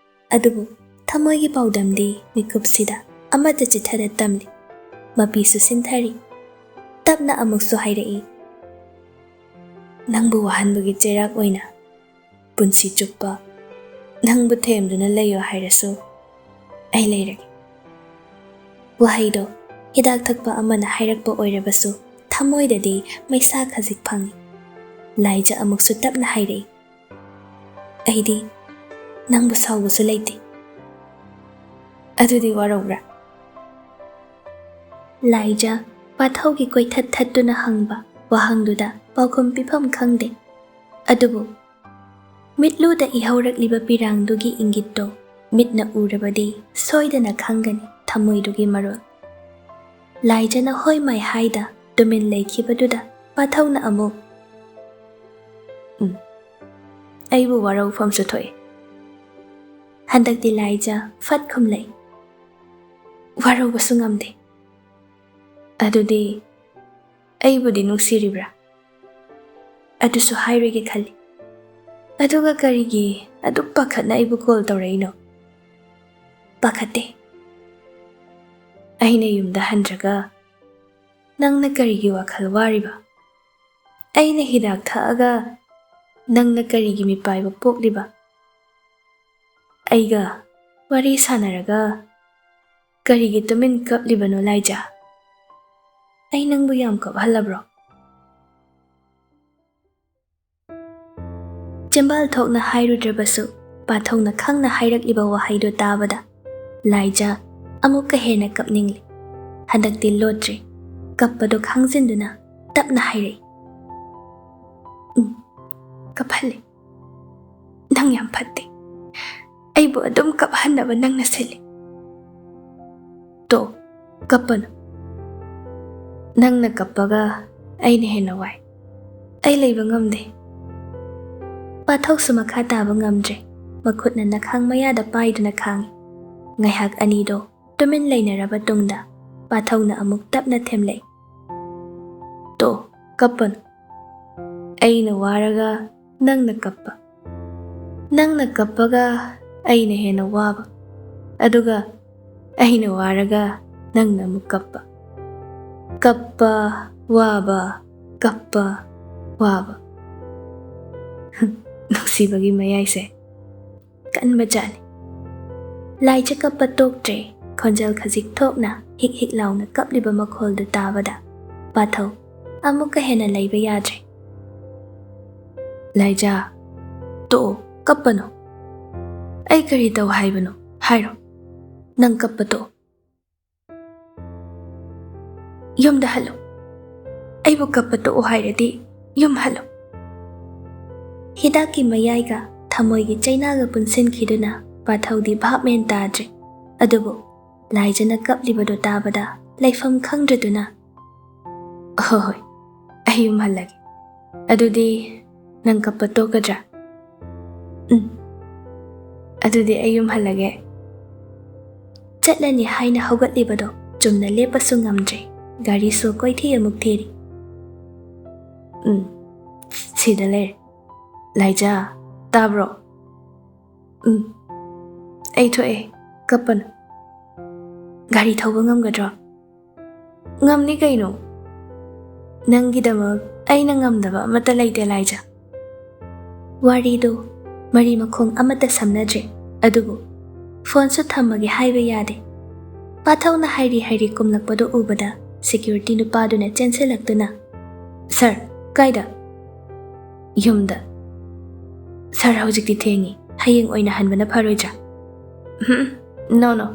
ꯑꯗꯨꯕꯨ ꯊꯃꯣꯏꯒꯤ ꯄꯥꯎꯗꯝꯗꯤ ꯃꯤꯀꯨꯞꯁꯤꯗ ꯑꯃꯠꯇ ꯆꯤꯊꯗ ꯇꯝꯂꯤ꯫ ꯃꯄꯤꯁꯨ ꯁꯤꯟꯊꯔꯤ꯫ ꯇꯞꯅ ꯑꯃꯨꯛꯁꯨ ꯍꯥꯏꯔꯛꯏ, "ꯅꯪꯕꯨ ꯋꯥꯍꯟꯕꯒꯤ ꯆꯩꯔꯥꯛ ꯑꯣꯏꯅ ꯄꯨꯟꯁꯤ ꯆꯨꯞꯄ ꯅꯪꯕꯨ ꯊꯦꯝꯗꯨꯅ ꯂꯩꯌꯣ ꯍꯥꯏꯔꯁꯨ ꯑꯩ ꯂꯩꯔꯒꯦ"꯫ ꯋꯥꯍꯩꯗꯣ ꯍꯤꯗꯥꯛ ꯊꯛꯄ ꯑꯃꯅ ꯍꯥꯏꯔꯛꯄ ꯑꯣꯏꯔꯕꯁꯨ ꯊꯃꯣꯏꯗꯗꯤ ꯃꯩꯁꯥ ꯈꯖꯤꯛ ꯐꯪꯏ꯫ ꯂꯥꯏꯖ ꯑꯃꯨꯛꯁꯨ ꯇꯞꯅ ꯍꯥꯏꯔꯛꯏ, "ꯑꯩꯗꯤ ꯅꯪꯕꯨ ꯁꯥꯎꯕꯁꯨ ꯂꯩꯇꯦ꯫ ꯑꯗꯨꯗꯤ ꯋꯥꯔꯧꯕ꯭ꯔꯥ?" ꯂꯥꯏꯖ ꯄꯥꯊꯧꯒꯤ ꯀꯣꯏꯊꯠ ꯊꯠꯇꯨꯅ ꯍꯪꯕ ꯋꯥꯍꯪꯗꯨꯗ ꯄꯥꯎꯈꯨꯝ ꯄꯤꯐꯝ ꯈꯪꯗꯦ꯫ ꯑꯗꯨꯕꯨ ꯃꯤꯠꯂꯨꯗ ꯏꯍꯧꯔꯛꯂꯤꯕ ꯄꯤꯔꯥꯡꯗꯨꯒꯤ ꯏꯪꯒꯤꯠꯇꯣ ꯃꯤꯠꯅ ꯎꯔꯕꯗꯤ ꯁꯣꯏꯗꯅ ꯈꯪꯒꯅꯤ ꯊꯃꯣꯏꯗꯨꯒꯤ ꯃꯔꯣꯜ꯫ ꯂꯥꯏꯖꯅ ꯍꯣꯏ ꯃꯥꯏ ꯍꯥꯏꯗ ꯇꯨꯃꯤꯟ ꯂꯩꯈꯤꯕꯗꯨꯗ ꯄꯥꯊꯧꯅ ꯑꯃꯨꯛ, "ꯎꯝ, ꯑꯩꯕꯨ ꯋꯥꯔꯧꯐꯝꯁꯨ ꯊꯣꯛꯏ"꯫ ꯍꯟꯗꯛꯇꯤ ꯂꯥꯏꯖ ꯐꯠ ꯈꯨꯝꯂꯛꯏ, "ꯋꯥꯔꯧꯕꯁꯨ ꯉꯝꯗꯦ"꯫ "ꯑꯗꯨꯗꯤ ꯑꯩꯕꯨꯗꯤ ꯅꯨꯡꯁꯤꯔꯤꯕ꯭ꯔꯥ? ꯑꯗꯨꯁꯨ ꯍꯥꯏꯔꯣꯏꯒꯦ ꯈꯜꯂꯤ꯫ ꯑꯗꯨꯒ ꯀꯔꯤꯒꯤ ꯑꯗꯨꯛ ꯄꯥꯈꯠꯅ ꯑꯩꯕꯨ ꯀꯣꯜ ꯇꯧꯔꯛꯏꯅꯣ?" "ꯄꯥꯈꯠꯇꯦ꯫ ꯑꯩꯅ ꯌꯨꯝꯗ ꯍꯟꯗ꯭ꯔꯒ ꯅꯪꯅ ꯀꯔꯤꯒꯤ ꯋꯥꯈꯜ ꯋꯥꯔꯤꯕ? ꯑꯩꯅ ꯍꯤꯗꯥꯛ ꯊꯛꯑꯒ ꯅꯪꯅ ꯀꯔꯤꯒꯤ ꯃꯤꯄꯥꯏꯕ ꯄꯣꯛꯂꯤꯕ? ꯑꯩꯒ ꯋꯥꯔꯤ ꯁꯥꯟꯅꯔꯒ ꯀꯔꯤꯒꯤ ꯇꯨꯃꯤꯟ ꯀꯞꯂꯤꯕꯅꯣ, ꯂꯥꯏꯖꯥ? ꯑꯩ ꯅꯪꯕꯨ ꯌꯥꯝ ꯀꯞꯍꯜꯂꯕ꯭ꯔꯣ?" ꯆꯤꯝꯕꯥꯜ ꯊꯣꯛꯅ ꯍꯥꯏꯔꯨꯗ꯭ꯔꯕꯁꯨ, ꯄꯥꯊꯧꯅ ꯈꯪꯅ ꯍꯥꯏꯔꯛꯂꯤꯕ ꯋꯥꯍꯩꯗꯨ ꯇꯥꯕꯗ ꯂꯥꯏꯖꯥ ꯑꯃꯨꯛꯀ ꯍꯦꯟꯅ ꯀꯞꯅꯤꯡꯂꯤ꯫ ꯍꯟꯗꯛꯇꯤ ꯂꯣꯠꯇ꯭ꯔꯦ꯫ ꯀꯞꯄꯗꯣ ꯈꯥꯡꯖꯤꯟꯗꯨꯅ ꯇꯞꯅ ꯍꯥꯏꯔꯛꯏ, "ꯎꯝ, ꯀꯞꯍꯜꯂꯦ꯫ ꯅꯪ ꯌꯥꯝ ꯐꯠꯇꯦ꯫ ꯑꯩꯕꯨ ꯑꯗꯨꯝ ꯀꯞꯍꯟꯅꯕ ꯅꯪꯅ ꯁꯤꯜꯂꯤ꯫ ꯇꯣ, ꯀꯞꯄꯅꯨ꯫ ꯅꯪꯅ ꯀꯞꯄꯒ ꯑꯩꯅ ꯍꯦꯟꯅ ꯋꯥꯏ꯫ ꯑꯩ ꯂꯩꯕ ꯉꯝꯗꯦ꯫" ꯄꯥꯊꯧꯁꯨ ꯃꯈꯥ ꯇꯥꯕ ꯉꯝꯗ꯭ꯔꯦ꯫ ꯃꯈꯨꯠꯅ ꯅꯈꯥꯡ ꯃꯌꯥꯗ ꯄꯥꯏꯗꯨꯅ ꯈꯥꯡꯉꯤ꯫ ꯉꯥꯏꯍꯥꯛ ꯑꯅꯤꯗꯣ ꯇꯨꯃꯤꯟ ꯂꯩꯅꯔꯕ ꯇꯨꯡꯗ ꯄꯥꯊꯧꯅ ꯑꯃꯨꯛ ꯇꯞꯅ ꯊꯦꯝꯂꯛꯏ, "ꯇꯣ, ꯀꯞꯄꯅꯨ꯫ ꯑꯩꯅ ꯋꯥꯔꯒ ꯅꯪꯅ ꯀꯞꯄ, ꯅꯪꯅ ꯀꯞꯄꯒ ꯑꯩꯅ ꯍꯦꯟꯅ ꯋꯥꯕ, ꯑꯗꯨꯒ ꯑꯩꯅ ꯋꯥꯔꯒ ꯅꯪꯅ ꯑꯃꯨꯛ ꯀꯞꯄ꯫ ꯀꯞꯄ, ꯋꯥꯕ, ꯀꯞꯄ, ꯋꯥꯕ꯫" ꯅꯨꯡꯁꯤꯕꯒꯤ ꯃꯌꯥꯏꯁꯦ ꯀꯟꯕꯖꯥꯠꯅꯤ꯫ ꯂꯥꯏꯖ ꯀꯞꯄ ꯇꯣꯛꯇ꯭ꯔꯦ꯫ ꯈꯣꯟꯖꯦꯜ ꯈꯖꯤꯛ ꯊꯣꯛꯅ ꯍꯤꯛ ꯍꯤꯛ ꯂꯥꯎꯅ ꯀꯞꯂꯤꯕ ꯃꯈꯣꯜꯗꯨ ꯇꯥꯕꯗ ꯄꯥꯊꯧ ꯑꯃꯨꯛꯀ ꯍꯦꯟꯅ ꯂꯩꯕ ꯌꯥꯗ꯭ꯔꯦ꯫ "ꯂꯥꯏꯖ, ꯇꯣꯛꯑꯣ, ꯀꯞꯄꯅꯨ꯫ ꯑꯩ ꯀꯔꯤ ꯇꯧ ꯍꯥꯏꯕꯅꯣ? ꯍꯥꯏꯔꯣ꯫ ꯅꯪ ꯀꯞꯄ ꯇꯣꯛꯑꯣ꯫ ꯌꯨꯝꯗ ꯍꯜꯂꯣ꯫ ꯑꯩꯕꯨ ꯀꯞꯄ ꯇꯣꯛꯑꯣ ꯍꯥꯏꯔꯗꯤ ꯌꯨꯝ ꯍꯜꯂꯣ꯫" ꯍꯤꯗꯥꯛꯀꯤ ꯃꯌꯥꯏꯒ ꯊꯃꯣꯏꯒꯤ ꯆꯩꯅꯥꯒ ꯄꯨꯟꯁꯤꯟꯈꯤꯗꯨꯅ ꯄꯥꯊꯧꯗꯤ ꯚꯥꯞ ꯃꯦꯟ ꯇꯥꯗ꯭ꯔꯦ꯫ ꯑꯗꯨꯕꯨ ꯂꯥꯏꯖꯅ ꯀꯞꯂꯤꯕꯗꯨ ꯇꯥꯕꯗ ꯂꯩꯐꯝ ꯈꯪꯗ꯭ꯔꯗꯨꯅ, "ꯍꯣꯏ, ꯍꯣꯏ, ꯑꯩ ꯌꯨꯝ ꯍꯜꯂꯒꯦ꯫ ꯑꯗꯨꯗꯤ ꯅꯪ ꯀꯞꯄ ꯇꯣꯛꯀꯗ꯭ꯔꯥ?" "ꯎꯝ, ꯑꯗꯨꯗꯤ ꯑꯩ ꯌꯨꯝ ꯍꯜꯂꯒꯦ꯫" ꯆꯠꯂꯅꯤ ꯍꯥꯏꯅ ꯍꯧꯒꯠꯂꯤꯕꯗꯣ ꯆꯨꯝꯅ ꯂꯦꯞꯄꯁꯨ ꯉꯝꯗ꯭ꯔꯦ꯫ ꯒꯥꯔꯤꯁꯨ ꯀꯣꯏꯊꯤ ꯑꯃꯨꯛ ꯊꯤꯔꯤ꯫ "ꯎꯝ, ꯁꯤꯗ ꯂꯩꯔꯦ꯫ ꯂꯥꯏꯖ, ꯇꯥꯕ꯭ꯔꯣ?" "ꯎꯝ, ꯑꯩ ꯊꯣꯛꯑꯦ, ꯀꯞꯄꯅꯨ꯫ ꯒꯥꯔꯤ ꯊꯧꯕ ꯉꯝꯒꯗ꯭ꯔꯣ?" "ꯉꯝꯅꯤ ꯀꯩꯅꯣ꯫ ꯅꯪꯒꯤꯗꯃꯛ ꯑꯩꯅ ꯉꯝꯗꯕ ꯑꯃꯠꯇ ꯂꯩꯇꯦ, ꯂꯥꯏꯖ꯫" ꯋꯥꯔꯤꯗꯨ ꯃꯔꯤ ꯃꯈꯣꯡ ꯑꯃꯠꯇ ꯁꯝꯅꯗ꯭ꯔꯦ꯫ ꯑꯗꯨꯕꯨ ꯐꯣꯟꯁꯨ ꯊꯝꯃꯒꯦ ꯍꯥꯏꯕ ꯌꯥꯗꯦ꯫ ꯄꯥꯊꯧꯅ ꯍꯥꯏꯔꯤ ꯍꯥꯏꯔꯤ ꯀꯨꯝꯂꯛꯄꯗꯨ ꯎꯕꯗ ꯁꯦꯀ꯭ꯌꯨꯔꯤꯇꯤ ꯅꯨꯄꯥꯗꯨꯅ ꯆꯦꯟꯁꯤꯜꯂꯛꯇꯨꯅ, "ꯁꯥꯔ, ꯀꯥꯏꯗ?" "ꯌꯨꯝꯗ꯫" "ꯁꯥꯔ, ꯍꯧꯖꯤꯛꯇꯤ ꯊꯦꯡꯉꯤ, ꯍꯌꯦꯡ ꯑꯣꯏꯅ ꯍꯟꯕꯅ ꯐꯔꯣꯏꯗ꯭ꯔꯥ?" "ꯎꯝ, ꯅꯣ, ꯅꯣ꯫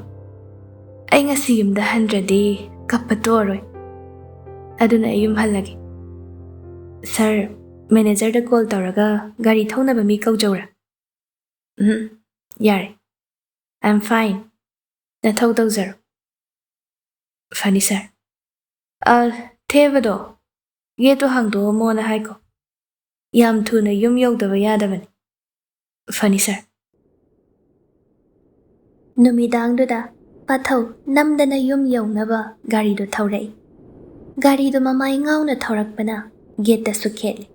ꯑꯩ ꯉꯁꯤ ꯌꯨꯝꯗ ꯍꯟꯗ꯭ꯔꯗꯤ ꯀꯞꯄ ꯇꯣꯛꯑꯔꯣꯏ꯫ ꯑꯗꯨꯅ ꯑꯩ ꯌꯨꯝ ꯍꯜꯂꯒꯦ꯫ ꯁꯥꯔ, ꯃꯦꯅꯦꯖꯔꯗ ꯀꯣꯜ ꯇꯧꯔꯒ ꯒꯥꯔꯤ ꯊꯧꯅꯕ ꯃꯤ ꯀꯧꯖꯧꯔꯥ? ꯎꯝ, ꯌꯥꯔꯦ꯫ I am fine. ꯅꯊꯧ ꯇꯧꯖꯔꯣ꯫ ꯐꯅꯤ ꯁꯥꯔ꯫ ꯑ, ꯊꯦꯕꯗꯣ ꯒꯦꯠꯇꯣ ꯍꯥꯡꯗꯣꯛꯑꯝꯃꯣꯅ ꯍꯥꯏꯈꯣ꯫ ꯌꯥꯝ ꯊꯨꯅ ꯌꯨꯝ ꯌꯧꯗꯕ ꯌꯥꯗꯕꯅꯤ꯫ ꯐꯅꯤ ꯁꯥꯔ꯫ ꯅꯨꯃꯤꯗꯥꯡꯗꯨꯗ ꯄꯥꯊꯧ ꯅꯝꯗꯅ ꯌꯨꯝ ꯌꯧꯅꯕ ꯒꯥꯔꯤꯗꯨ ꯊꯧꯔꯛꯏ꯫ ꯒꯥꯔꯤꯗꯨ ꯃꯃꯥꯏ ꯉꯥꯎꯅ ꯊꯧꯔꯛꯄꯅ ꯒꯦꯠꯇꯁꯨ ꯈꯦꯠꯂꯤ꯫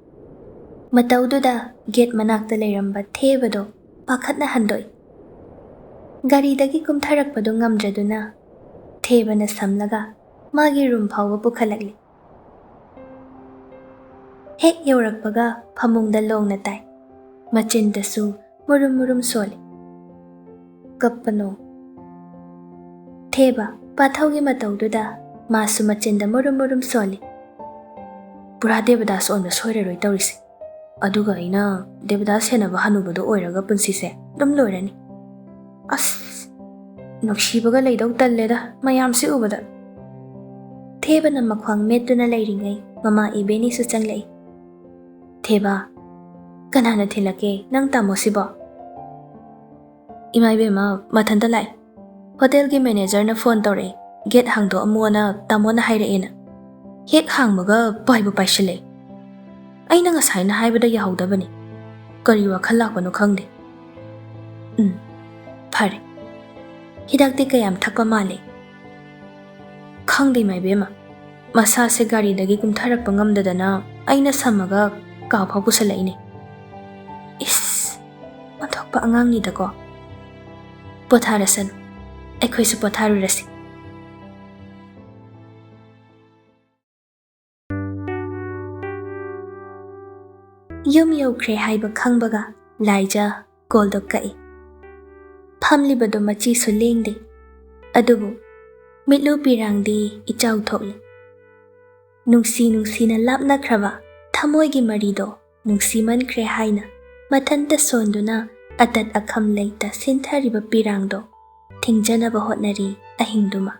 ꯃꯇꯧꯗꯨꯗ ꯒꯦꯠ ꯃꯅꯥꯛꯇ ꯂꯩꯔꯝꯕ ꯊꯦꯕꯗꯣ ꯄꯥꯈꯠꯅ ꯍꯟꯗꯣꯛꯏ꯫ ꯒꯥꯔꯤꯗꯒꯤ ꯀꯨꯝꯊꯔꯛꯄꯗꯨ ꯉꯝꯗ꯭ꯔꯗꯨꯅ ꯊꯦꯕꯅ ꯁꯝꯂꯒ ꯃꯥꯒꯤ ꯔꯨꯝ ꯐꯥꯎꯕ ꯄꯨꯈꯠꯂꯛꯂꯤ꯫ ꯍꯦꯛ ꯌꯧꯔꯛꯄꯒ ꯐꯃꯨꯡꯗ ꯂꯣꯡꯅ ꯇꯥꯏ꯫ ꯃꯆꯤꯟꯗꯁꯨ ꯃꯨꯔꯨꯝ ꯃꯨꯔꯨꯝ ꯁꯣꯜꯂꯤ꯫ ꯀꯞꯄꯅꯣ꯫ ꯊꯦꯕ ꯄꯥꯊꯧꯒꯤ ꯃꯇꯧꯗꯨꯗ ꯃꯥꯁꯨ ꯃꯆꯤꯟꯗ ꯃꯨꯔꯨꯝ ꯃꯨꯔꯨꯝ ꯁꯣꯜꯂꯤ꯫ ꯄꯨꯔꯥ ꯗꯦꯕꯗꯥꯁ ꯑꯣꯟꯕ ꯁꯣꯏꯔꯔꯣꯏ ꯇꯧꯔꯤꯁꯦ꯫ ꯑꯗꯨꯒ ꯑꯩꯅ ꯗꯦꯕꯗꯥꯁ ꯁꯦꯟꯅꯕ ꯍꯅꯨꯕꯗꯣ ꯑꯣꯏꯔꯒ ꯄꯨꯟꯁꯤꯁꯦ ꯑꯗꯨꯝ ꯂꯣꯏꯔꯅꯤ꯫ ꯑꯁ, ꯅꯨꯡꯁꯤꯕꯒ ꯂꯩꯗꯧ ꯇꯜꯂꯦꯗ ꯃꯌꯥꯝꯁꯤ ꯎꯕꯗ꯫ ꯊꯦꯕꯅ ꯃꯈ꯭ꯋꯥꯡ ꯃꯦꯠꯇꯨꯅ ꯂꯩꯔꯤꯉꯩ ꯃꯃꯥ ꯏꯕꯦꯅꯤꯁꯨ ꯆꯪꯂꯛꯏ꯫ ꯊꯦꯕ, ꯀꯅꯥꯅ ꯊꯤꯜꯂꯛꯀꯦ ꯅꯪ ꯇꯥꯃꯣꯁꯤꯕꯣ? ꯏꯃꯥ ꯏꯕꯦꯝꯃ, ꯃꯊꯟꯇ ꯂꯥꯛꯑꯦ꯫ ꯍꯣꯇꯦꯜꯒꯤ ꯃꯦꯅꯦꯖꯔꯅ ꯐꯣꯟ ꯇꯧꯔꯛꯑꯦ, ꯒꯦꯠ ꯍꯥꯡꯗꯣꯛꯑꯝꯃꯣꯅ ꯇꯥꯃꯣꯅ ꯍꯥꯏꯔꯛꯑꯦꯅ꯫ ꯍꯦꯛ ꯍꯥꯡꯕꯒ ꯄꯥꯏꯕꯨ ꯄꯥꯏꯁꯤꯜꯂꯛꯑꯦ꯫ ꯑꯩꯅ ꯉꯁꯥꯏꯅ ꯍꯥꯏꯕꯗ ꯌꯥꯍꯧꯗꯕꯅꯤ꯫ ꯀꯔꯤ ꯋꯥꯈꯜ ꯂꯥꯛꯄꯅꯣ ꯈꯪꯗꯦ꯫ ꯎꯝ, ꯐꯔꯦ꯫ ꯍꯤꯗꯥꯛꯇꯤ ꯀꯌꯥꯝ ꯊꯛꯄ ꯃꯥꯜꯂꯤ? ꯈꯪꯗꯦ ꯏꯃꯥ ꯏꯕꯦꯝꯃ꯫ ꯃꯁꯥꯁꯦ ꯒꯥꯔꯤꯗꯒꯤ ꯀꯨꯝꯊꯔꯛꯄ ꯉꯝꯗꯗꯅ ꯑꯩꯅ ꯁꯝꯃꯒ ꯀꯥ ꯐꯥꯎ ꯄꯨꯁꯜꯂꯛꯏꯅꯦ꯫ ꯏꯁ, ꯑꯣꯟꯊꯣꯛꯄ ꯑꯉꯥꯡꯅꯤꯗꯀꯣ꯫ ꯄꯣꯊꯥꯔꯁꯅꯨ, ꯑꯩꯈꯣꯏꯁꯨ ꯄꯣꯊꯥꯔꯨꯔꯁꯤ꯫ ꯌꯨꯝ ꯌꯧꯈ꯭ꯔꯦ ꯍꯥꯏꯕ ꯈꯪꯕꯒ ꯂꯥꯏꯖ ꯀꯣꯜꯗꯣ ꯀꯛꯏ꯫ ꯐꯝꯂꯤꯕꯗꯣ ꯃꯆꯤꯁꯨ ꯂꯦꯡꯗꯦ, ꯑꯗꯨꯕꯨ ꯃꯤꯠꯂꯨ ꯄꯤꯔꯥꯡꯗꯤ ꯏꯆꯥꯎ ꯊꯣꯛꯂꯤ꯫ ꯅꯨꯡꯁꯤ ꯅꯨꯡꯁꯤꯅ ꯂꯥꯞꯅꯈ꯭ꯔꯕ ꯊꯃꯣꯏꯒꯤ ꯃꯔꯤꯗꯣ ꯅꯨꯡꯁꯤꯃꯟꯈ꯭ꯔꯦ ꯍꯥꯏꯅ ꯃꯊꯟꯇ ꯁꯣꯟꯗꯨꯅ ꯑꯇꯠ ꯑꯈꯝ ꯂꯩꯇ ꯁꯤꯟꯊꯔꯤꯕ ꯄꯤꯔꯥꯡꯗꯣ ꯊꯤꯡꯖꯅꯕ ꯍꯣꯠꯅꯔꯤ ꯑꯍꯤꯡꯗꯨꯃ꯫